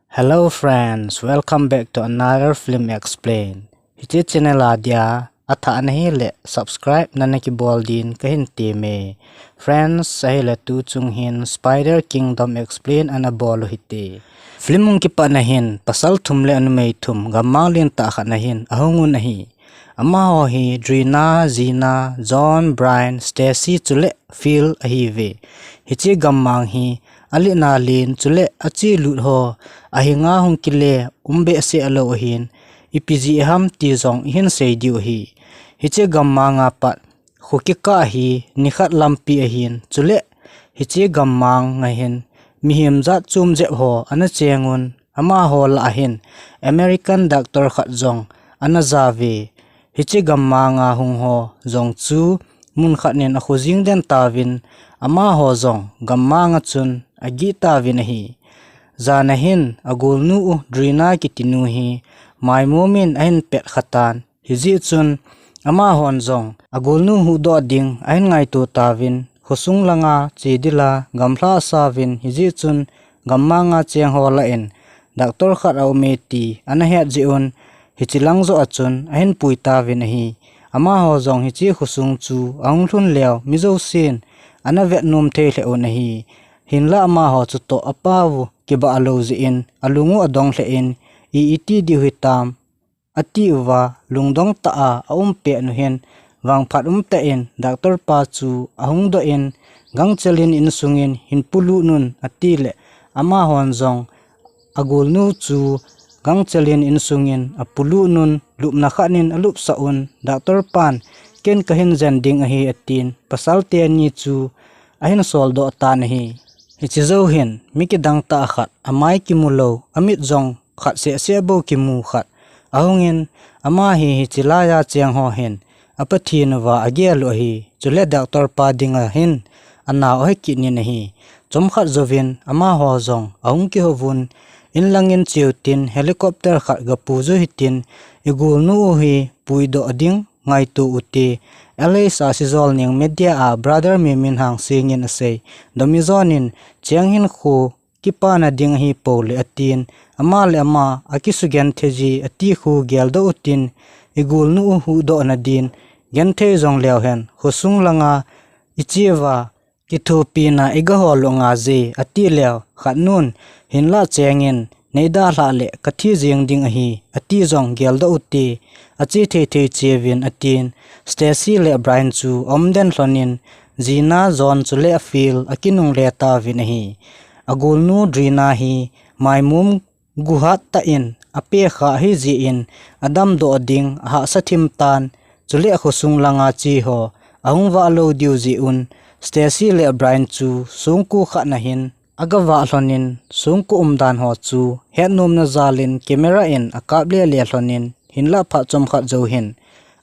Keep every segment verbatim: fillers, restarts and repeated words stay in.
Hello friends, welcome back to another film explain. Hiche channel a dia athah nahi le subscribe nana kibol din kahin temme. Friends, ahile tuchung hin Spider Kingdom explain ana bol u hite. Film hung kipat na hin pasal thum le anumei thum, gammang lentah khat na hin ahung un ahi. Amaho hi Drina, Zina, John, Brian, Stacy chule Phil ahiuve. Hiche gammang hi alet na len chule achelut ho, ahinga hung kile um behseh lou ahin, ipi jeh ham ti jong ihin sei diu ahi. Hiche gammang a pat kho kikah hi nikhat lampi ahin, chule hiche gammang a hin mihem jat chom jep ho ana cheng un, amaho lah a hin American doctor khat jong ana jao ve. Hiche gammang a hung ho jong chu mun khat nin akho jing den tauvin, amaho jong gammang a chun agih tauvin ahi. Jan a hin agolnu u Drina kiti nu hi maimum in ahin pet kha tan, hijeh chun amahon jong agolnu huhdoh ding ahin ngaito tauvin, khosung langa che ding a gamla asauvin, hijeh chun gammang a cheng ho lah in doctor khat aume ti ana het jeh un, hiche lang joh a chun ahin pui tauvin ahi. Amaho jong hiche khosung chu ahung lhun leu mi jousen ana vet nom thei lheh un ahi. Hinlah amaho chutoh apau kibah lou jeh in alung u adong lheh in, i, iti diu hitam, ati uva lungdong tah a aum pet nu hin vangphat umtah in doctor pa chu ahung doh in, gangchel in insung in hin polut un ati le, amahon jong agolnu chu gangchel in insung in apolut un, lupna khat nin alupsah un, doctor pan ken kahin jen ding ahi atin, pasal teni chu ahin soldoh tan ahi. Hiche jou hin mi kidang tah khat, amai kimu lou, amit jong khat seh seh bou kimu khat ahung in, ama hi hiche lai a cheng ho hin a Pathen uva agel u ahi. Chule doctor pa ding a hin anao ahi kit nin ahi. Chomkhat jouvin amaho jong ahung kihou vun, in lang in cheu tin helicopter khat gapu jou hitin, igolnu u hi puidoh ding ngaito ute. L A sa sijol ning media a brother Mimin Hangsing in asei. Domi John in cheng hin kho kipana ding ahi pole atin, ama le ama akisugenthei ji ati khu geldoh utin, igolnu u huhdoh na din genthei jong leu hen, khosung langa iche uva kithopina igahol u nga je ati leu, khat nun, hinlah cheng in neidalhah le kathi jeng ding ahi ati jong geldoh ute, ache thei thei cheuvin atin, Stacy le Brian chu aum den lhon in, Zina, John chule Phil akinungle tauvin ahi. Agolnu Drina hi maimum guhat tah in ape kha ahi jeh in, adamdoh ding ahahsa thim tan, chule khosung langa che ho ahung vah lou diu jeh un, Stacy le Brian chu songko khat na hin agavah lhon in, songko umdan ho chu hetnomna jal in camera in akap lele lhon in, hinlah phat chomkhat jou hin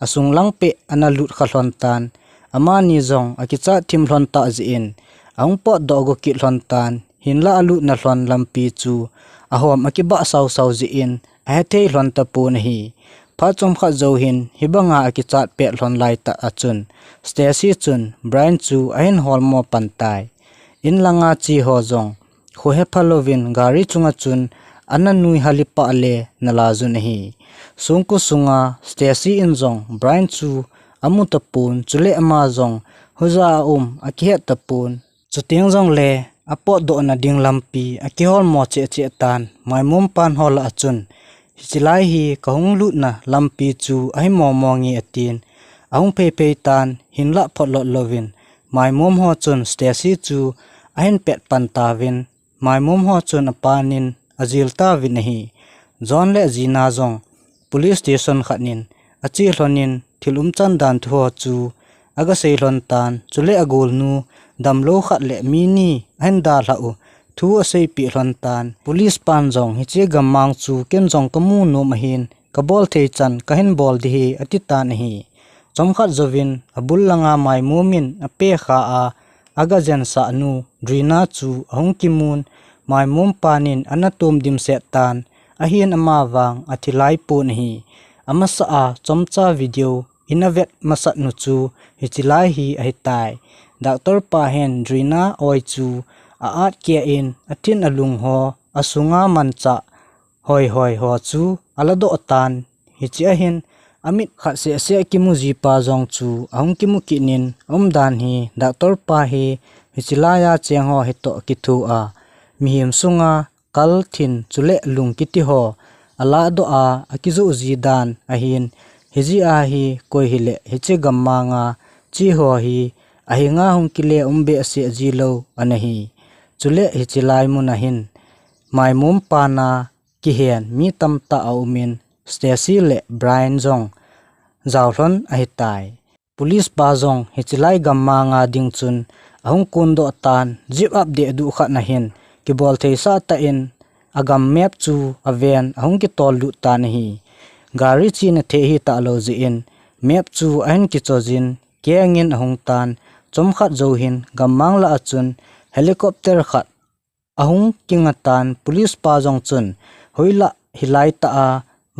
asung lang peh ana lut kha lhon tan, amani jong akichat thim lhon tah jeh in ahung potdoh go kit lhon tan, hinlah alutna lhon lampi chu ahom akibah sausau jeh in ahethei lhon tapon ahi. Phat chomkhat jou hin hibanga akichat pet lhon laitah a chun, Stacy chun Brian chu ahin holmo pan tai. In langa che ho jong kho hepha louvin gari chunga chun ana nui hali pah le nala jun ahi. Songko sunga Stacy in jong Brian chu amu tapon, chule ama jong hoja aum akihet tapon. Chuteng jongle apotdohna ding lampi akiholmo cheh cheh tan, maimum pan ho lah a chun, hiche lai hi kahung lutna lampi chu ahi momo nge atin, ahung phei phei tan, hinlah photlot louvin maimum ho chun Stacy chu ahin pet pan tauvin, maimum ho chun apanin ajil tauvin ahi. John le Zina jong police station khat nin ache lhon in thil umchan dan thu ho chu agasei lhon tan, chule agolnu damlou khat le mi ni ahin dalhah u thu aseipeh lhon tan. Police pan jong hiche gammang chu ken jong kamu nom ahin, kabol thei chan kahin bol ding ahi ati tan ahi. Chomkhat jouvin abul langa maimum in ape kha a, agajensah nu Drina chu ahung kimun, maimum panin ana tum dimset tan, ahin ama vang athi lai pon ahi. Amasa a chomcha video ina vet masat nu chu hiche lai hi ahitai. Doctor pa hin Drina oi chu a-at keh in, athin alung ho, asunga manchah hoihoi ho chu ala doh tan. Hiche ahin amit khat sehseh kimu jipa jong chu ahung kimu kit in, aumdan hi doctor pa hi hiche laiya cheng ho hitoh kitho a, mihem sunga kal, thin chule lung kiti ho ala doh a, akijoh ji dan ahin, hijeh a hi koi hileh hiche gammang a che ho hi ahinga hung kile um behseh ji lou ana hi. Chule hiche lai mun ahin maimom pana kihen mi tamtah aumin, Stacy le Brian jong jaolhon ahitai. Police pa jong hiche lai gammang a ding chun ahung kondoh tan, jeep update duh khat ahin kibol theisah tah in agam map chu aven ahung kitol lut tan ahi. Gari chena thei hita lou jeh in map chu ahin kichoi jin, kengin ahung tan, chomkhat jou hin gammang lah a chun helicopter khat ahung kinga tan, police pa jong chun hoilah hilai tah a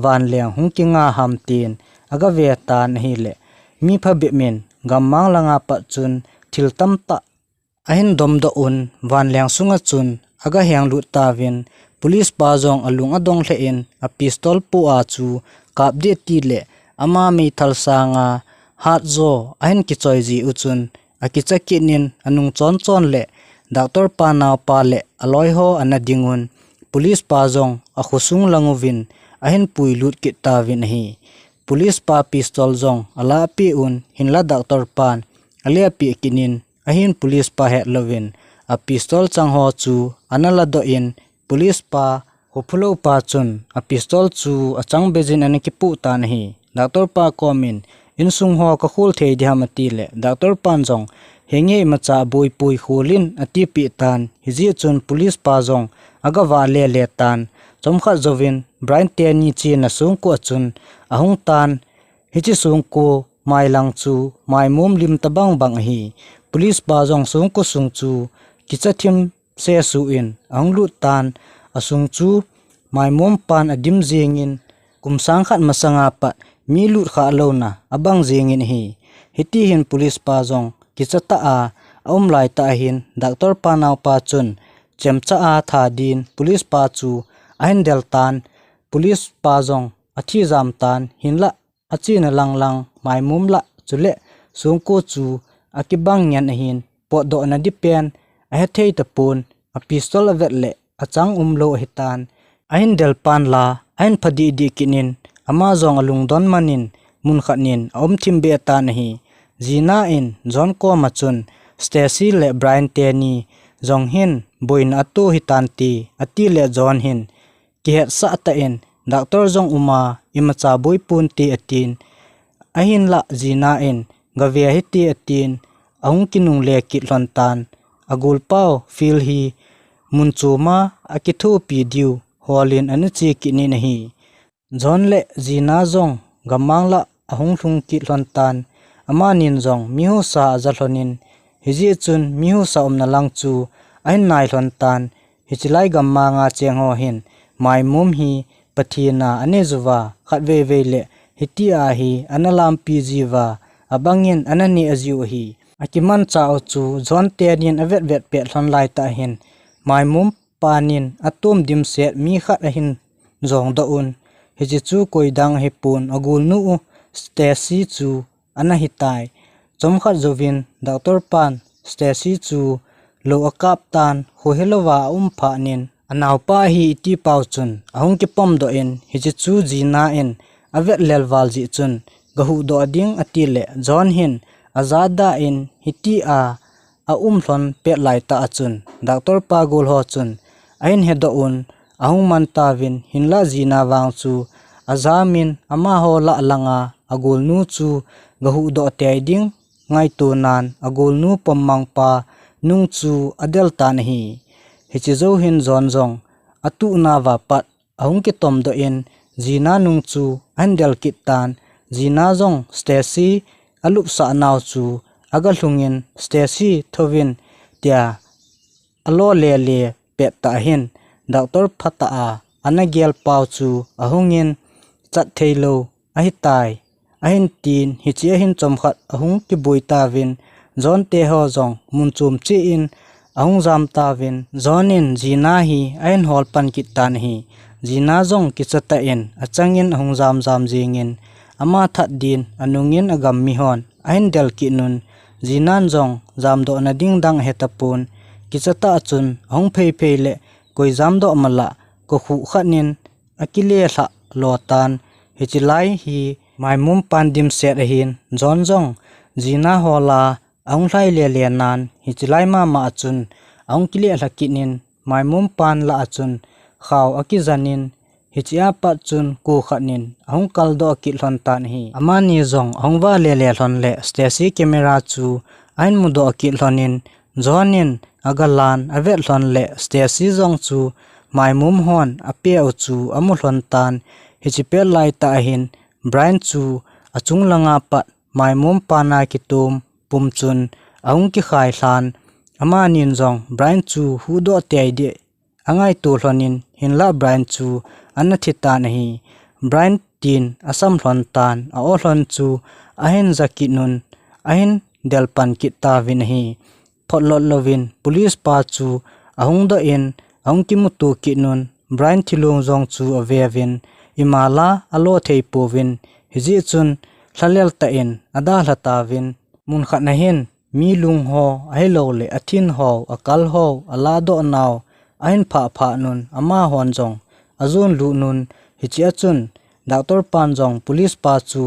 vanleng hung kinga ham tin agave tan ahileh, mi phabep in gammang langa pat chun thil tamtah ahin domdoh un, vanleng sunga chun agaheng lut tauvin, police pa jong alung adong lheh in a pistol pu a chu kap ding tileh ama meithal sanga hat jo ahin kichoi ji u chun akicha kit in, anung chonchon le doctor pa naopa le aloi ho ana ding un, police pa jong akhosung lang uvin ahin puilut kit tauvin ahi. Police pa pistol jong alahpeh un, hinlah doctor pan alehpeh kit in, ahin police pa hetlouvin a pistol chang ho chu ana ladoh in, police pa khophulou pa chun a pistol chu achang bejin ana kipoh tan ahi. Doctor pa komin insung ho kakhol thei diham atileh, doctor pan jong henge imacha boipoi kholin atipeh tan, hijeh chun police pa jong agavah lele tan. Chomkhat jouvin Brian teni chena songko a chun ahung tan, hiche songko mailang chu maimom lim tabang bang ahi. Police pa jong songko sung chu kicha thim sesuh in ahung lut tan, asung chu maimom pan adim jingin, kum sang khat masanga pat mi lut khah louna abang jingin ahi. Hiti hin police pa jong kicha tah a aum lai tah ahin, doctor pa naopa chun chemcha a tha din police pa chu ahin del tan, police pa jong athi jam tan, hinlah achena langlang maimom lah chule songko chu akibang ngen ahin, potdohna dipen ahethei tapon, a pistol avet leh achang umlou ahitan. Ahin del pan la ahin pha dihdih kit in, ama jong alungdon man in mun khat in aum thim beh tan ahi. Jina in John koma chun Stacy le Brian teni jong hin boina ato hitante atileh, John hin kihetsah tah in, doctor jong uma imacha boiponte atin. Ahinlah Jina in gave hite atin, ahung kinungle kit lhon tan. Agolpau Phil hi mun choma akithopi diu holin ana che kit in ahi. John le Jina jong gammang lah ahung lhung kit lhon tan. Amanin jong mihusa aja lhonin, hijeh chun mihusa umna lang chu ahin nai lhon tan. Hiche lai gammang a cheng ho hin maimom hi Pathen a anei uva, khatvei vei le hitia hi ana lampi jiuva, abangin ana neh jiu ahi. Akimanchah u chu John tenin avet vet pet lhon lai tah hin, maimom panin atom dimset mi khat ahin jongdoh un. Hiche chu koidang ahipon, agolnu u Stacy chu ana hitai. Chomkhat jouvin doctor pan Stacy chu lou akap tan, khohelouva aum phatnin, anaopa ahi itipau chun ahung kipomdoh in, hiche chu Jina in avet lel val jeh chun gahuhdoh ding atileh, John hin ajada in hitia aum lhon pet lai tah a chun doctor pa gol ho chun ahin hedoh un, ahung man tauvin, hinlah Jina vang chu ajamin, amaho lah langa agolnu chu gahuhdoh tei ding ngaitonan agolnu pommangpa nung chu adel tan ahi. Hiche jou hin John jong atuhnauva pat ahung kitomdoh in, Jina nung chu ahin del kit tan. Jina jong Stacy alupsah nau chu agalhungin, Stacy thouvin tia alo lele pet tah hin, doctor phatah a ana gelpau chu ahungin, chat theilou ahitai, ahin tin, hiche ahin chomkhat ahung kiboi tauvin, John teho jong mun chom cheh in ahung jam tauvin, John in Jina hi ahin hol pan kit tan ahi. Jina jong kichatah in achangin ahung jamjam jingin, ama that din anungin agam mihon ahin del kit un, Jinan jong jamdoh nading dang ahetapon, kichatah chun ahung pheiphei le koi jamdoh mala kokhuh khat in akile lhah lo tan. Hichi lai hi maimum pan dimset ahin, John jong Jina hola ahung lhai lele nan, hichi lai mama achun ahung kile lhah kit in, maimum pan lah achun khao akijan in, hichia pat chun ko khat in ahung kaldoh kit lhon tan ahi. Amani jong ahung vah lele lhon le Stacy camera chu ahin mudoh kit lhon in, John in agalan avet lhon le Stacy jong chu maimum hon apeh u chu amu lhon tan. Hichi pet laitah ahin Brian chu achung langa pat maimum pana kitom pum chun ahung kikhai lhan. Amanin jong Brian chu huhdoh tei ding angaito lhon in, hinlah Brian chu ana thi tan ahi. Brian tin asam lhon tan, a-o lhon chu ahin ja kit un, ahin del pan kit tauvin ahi. Photlot louvin police pa chu ahung doh in, ahung kimuto kit un, Brian thilong jong chu ave uvin, imala alo thei pouvin, hijeh chun lhalel tah in adalha tauvin, mun khat na hin mi lung ho, ahilou le athin ho, akal ho aladoh nau ahin phah phah un, amahon jong ajon lut un, hichia chun doctor pan jong police pa chu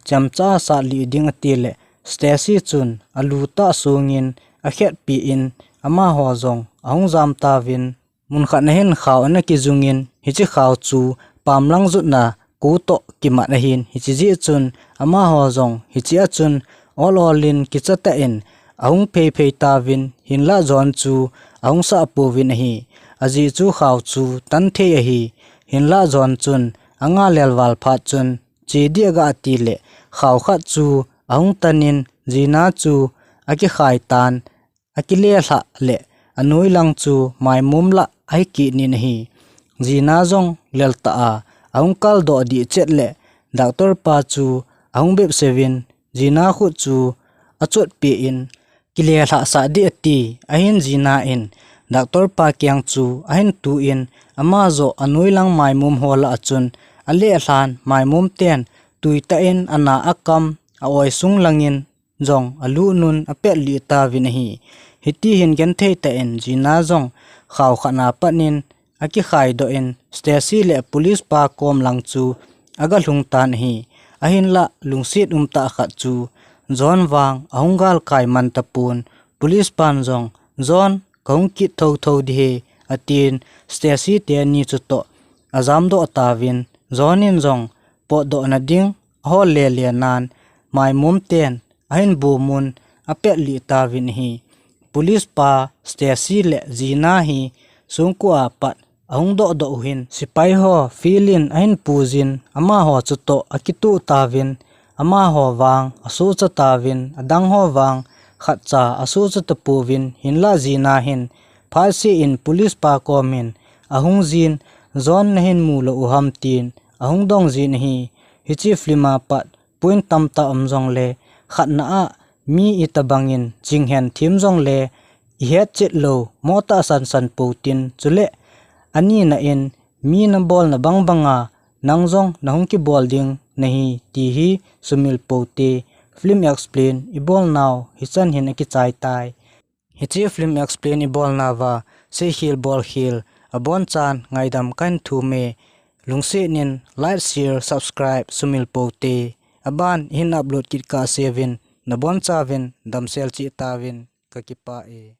chemcha sat lih ding ati le, Stacy chun alu tah sungin akhetpi in, amaho jong ahung jam tauvin, mun khat na hin khao ana kijung in, hichi khao chu pamlang jutna ko toh kimat ahin, hichi jeh chun amaho jong hichia chun ol ol in kichatah in ahung pheiphei tauvin, hinlah John chu ahung sah pouvin ahi. Ajeh chu khao chu tan thei ahi, hinlah John chun anga lel val phat chun che ding aga ati le, khao khat chu ahung tan in, Jina chu akikhai tan, akile lhah le anoi lang chu maimum lah ahi kit in ahi. Jina jong lel tah a ahung kaldoh ding chet le, doctor pa chu ahung bepseuvin, Jina khut chu achotpeh in, kile lhah sah ding ati, ahin Jina in doctor pa keng chu ahin tu in, ama joh anoi lang maimum hola achun ale lhan, maimum ten tuitah in ana akam, a-oi sung langin jong alut un apet lih tauvin ahi. Hiti hin genthei tah in Jina jong khao khat na pat in akikhai doh in, Stacy le police pa kom lang chu aga lhung tan ahi. Ahinlah lungset umtah khat chu John vang ahung galkai man tapon, police pan jong, John, kahung kit thotho ding ahi, atin, Stacy teni chutoh ajamdoh tauvin, John in jong potdoh nading ahol lele nan, maimum ten ahin bum un apet lih tauvin ahi. Police pa Stacy le Jina hi songkua pat ahung dohdoh u hin, sepai ho field in ahin puijin, amaho chutoh akitoh tauvin, amaho vang asohcha tauvin, adang ho vang khatcha asohcha tapouvin, hinlah Jina hin phatseh in police pa kom in ahung jin, John nahin mu lou u ham, tin ahung dong jin ahi. Hichi film a pat point tamtah um jongle, khatna a mi itobang in chinghen them jongle, ihet chet lou mo tahsan san pou tin, chule anina in mi nabolna bangbang a nang jong nahung kibol ding nahi ti hi sumil pou te. Film explain ibolnau hichan hin akichai tai. Hiche film explain ibolnauva seikhel bolkhel abonchan ngaidam kahin thum e. Lungset in like, share, subscribe sumil pou te. Aban ihin upload kit kahseuvin, nabonchauvin damsel cheh tauvin, kakipah e.